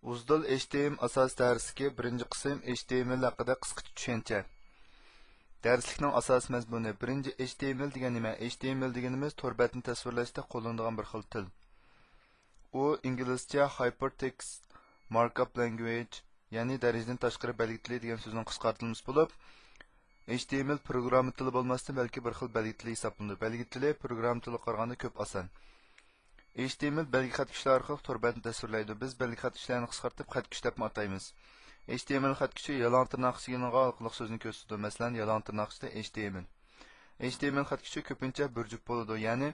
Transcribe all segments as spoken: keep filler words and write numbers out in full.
ئۇزدۇل HTML ئاساسىي دەرسلىكى، بىرىنچى قىسىم، HTML ھەققىدە قىسقىچە چۈشەنچە. دەرسلىكنىڭ ئاساسىي مەزمۇنى. بىرىنچى، HTML دېگەن نېمە؟ HTML دېگىنىمىز تور بەتنى تەسۋىرلەشتە قوللىنىدىغان بىر خىل تىل. ئۇ ئىنگلىزچە Hypertext Markup Language، يەنى دەرىجىدىن تاشقىرى بەلگە تىلى دېگەن سۆزنىڭ قىسقارتىلمىسى بولۇپ، HTML پروگرامما تىلى بولماستىن، بەلكى بىر خىل بەلگە تىلى ھېسابلىنىدۇ. بەلگە تىلى پروگرامما تىلىغا قارىغاندا كۆپ ئاسان. HTML بەلگە خەت كۈچلەر ئارقىلىق تور بەتنى تەسۋىرلەيدۇ. بىز بەلگە خەت كۈچلەرنى قىسقارتىپ خەت كۈچ دەپمۇ ئاتايمىز. HTML خەت كۈچى يالاڭ تىرناق ئىچىگە ئېلىنغانلىقنى سۆزنى كۆرسىتىدۇ. مەسىلەن، يالاڭ تىرناق ئىچىدە HTML. HTML خەت كۈچى كۆپىنچە بىر جۈپ بولىدۇ، يەنى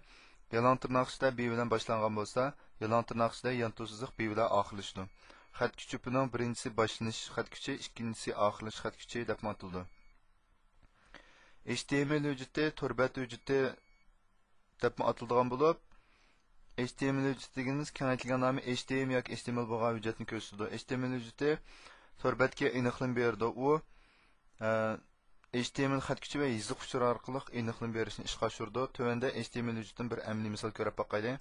يالاڭ تىرناق ئىچىدە B بىلەن باشلانغان بولسا، يالاڭ تىرناق ئىچىدە يانتۇ سىزىق B بىلەن ئاخىرلىشىدۇ. خەت كۈچ جۈپىنىڭ بىرىنچىسى باشلىنىش خەت كۈچى، ئىككىنچىسى ئاخىرلىنىش خەت كۈچى دەپمۇ ئاتىلىدۇ. HTML ھۆججىتى تور بەت ھۆججىتى دەپمۇ ئاتىلىدىغان بولۇپ، HTML ھۆججىتى دېگىنىمىز كېڭەيتىلگەن نامى HTM ياكى HTML بولغان ھۆججەتنى كۆرسىتىدۇ. HTML ھۆججىتى تور بەتكە ئېنىقلىما بېرىدۇ. ئۇ، ئە، HTML خەت كۈچى ۋە يېزىق ئۇچۇرى ئارقىلىق ئېنىقلىما بېرىشنى ئىشقا ئاشۇرىدۇ. تۆۋەندە HTML ھۆججىتىدىن بىر ئەمەلىي مىسال كۆرۈپ باقايلى.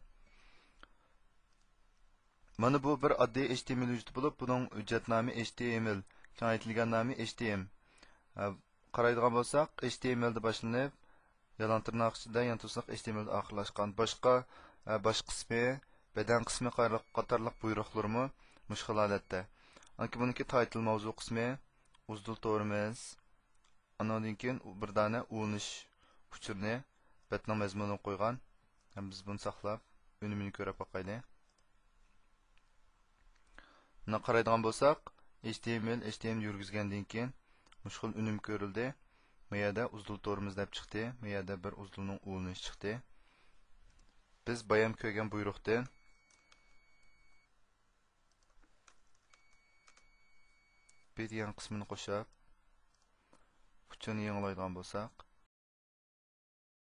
مانا بۇ بىر ئاددىي HTML ھۆججىتى بولۇپ، بۇنىڭ ھۆججەت نامى HTML، كېڭەيتىلگەن نامى HTM. ئە، قارايدىغان بولساق، HTML دە باشلىنىپ، يالاڭ تىرناق ئىچىدە يانتۇ سىزىق HTML دە ئاخىرلاشقان. باشقا، ئە، باش قىسمى، بەدەن قىسمى قاتارلىق، قاتارلىق بۇيرۇقلىرىمۇ مۇشۇ خىل ھالەتتە. ئاندىن كېيىن بۇنىڭكى تايتىل ماۋزۇ قىسمى، ئۇزدۇل تورىمىز. ئانىڭدىن كېيىن بىر دانە ئۇلىنىش ئۇچۇرىنى بەتنىڭ مەزمۇنىغا قويغان. ھەم بىز بۇنى ساقلاپ، ئۈنۈمىنى كۆرۈپ باقايلى. مانا قارايدىغان بولساق، HTML، HTML يۈرگۈزگەندىن كېيىن مۇشۇ خىل ئۈنۈم كۆرۈلدى. ما يەردە ئۇزدۇل تورىمىز دەپ چىقتى. ما يەردە بىر ئۇزدۇلنىڭ ئۇلىنىشى چىقتى. بىز بايام كۆرگەن بۇيرۇقتىن B دېگەن قىسمىنى قوشۇپ، ئۇچۇرنى يېڭىلايدىغان بولساق،